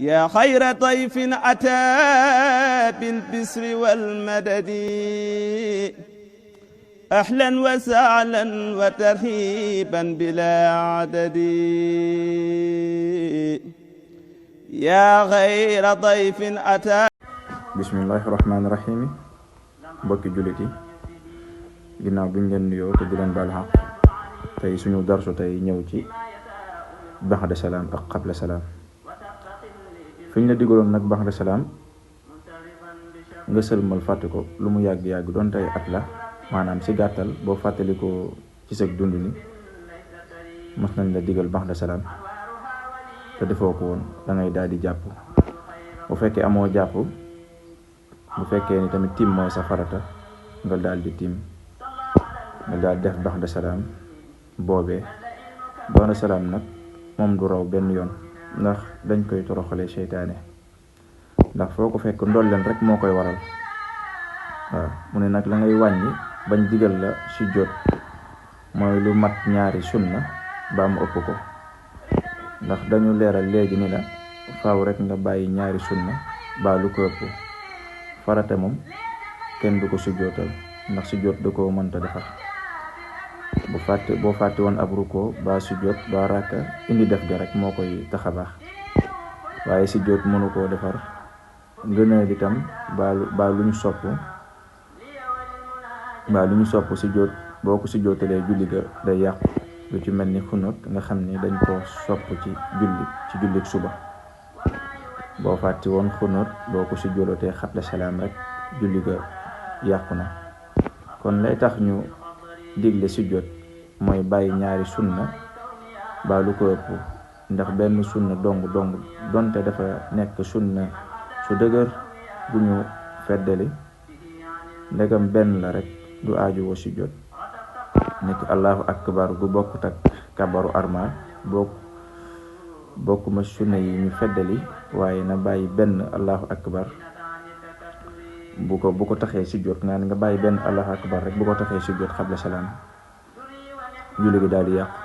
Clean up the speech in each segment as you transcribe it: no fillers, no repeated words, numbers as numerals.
yaa xayra dayfin ataa bil bisri wal madadi ahlan wa sahlan wa tarhiban bilaa adadi yaa xayra dayfin ataa. bismillahi rahmaani rahim. mbokki jullit yi, ginnaaw bi ñu leen nuyoo te di leen baal xaq, tey suñu darsu tey ñëw ci ba'da salaam ak qabla salaam. fi ñu la digaloon nag ba'da salaam nga sëlmal fàtte ko lu mu yàgg-yàgg doon tey at la, maanaam si gàttal boo fàttalikoo ci sa dund ni mos nañ la digal ba'da salaam te defoo ko woon, da ngay daal di jàpp. bu fekkee amoo jàpp, bu fekkee ni tamit tiim mooy sa farata, nga daal di tiim, nga daal def ba'da salaam boobee. ba'da salaam nag moom du raw benn yoon, ndax dañ koy toroxalee seytaane, ndax foo ko fekk ndolleen rek moo koy waral. waaw mu ne nag la ngay wàññi bañ digal la sujjóot mooy lu mat ñaari sunna ba mu ëpp ko, ndax dañu leeral léegi ni la faaw rek nga bàyyi ñaari sunna ba lu ko ëpp. farata moom kenn du ko sujjóotal, ndax sujjóot da koo mënta defar. boo fàtte woon ab rukkoo ba sujjóot ba ràkka, indi def ga rek moo koy tax a baax, waaye sujjóot mënu koo defar. ngëneel itam ba lu ñu sopp sujjóot boo ko sujjóotalee julli ga day yàqu. lu ci mel ni xunut nga xam ni dañ koo sopp ci jullik suba. boo fàtte woon xunut boo ko sujjóotee qabla salaam rek julli ga yàqu na. kon lay tax ñu digle sujjóot mooy bàyyi ñaari sunna ba lu ko ëpp, ndax benn sunna dong donte dafa nekk sunna su dëgër bu ñu feddali, ndegam benn la rek du aaju woo sujjóot. nekk allahu akbar gu bokkut ak kabaru armal bokkuma sunna yi ñu feddali, waaye na bàyyi benn allahu akbar bu ko taxee sujjóot. nga bàyyi benn allahu akbar rek bu ko taxee sujjóot qabla salaam, julli gi daal di yàqu.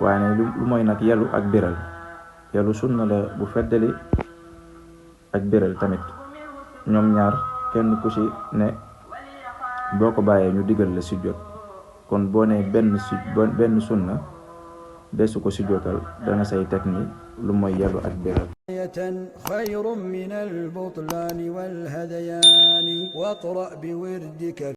waaye lu mooy nag yelu ak biral. yelu sunna la bu feddali, ak biral tamit ñoom ñaar kenn ku ci ne boo ko bàyyee ñu digal la sujjóot. kon boo ne benn sunna desu ko sujjóotal, danga say teg ni lu mooy yelu ak biral. خير من البطلان والهذيان واقرأ بوردك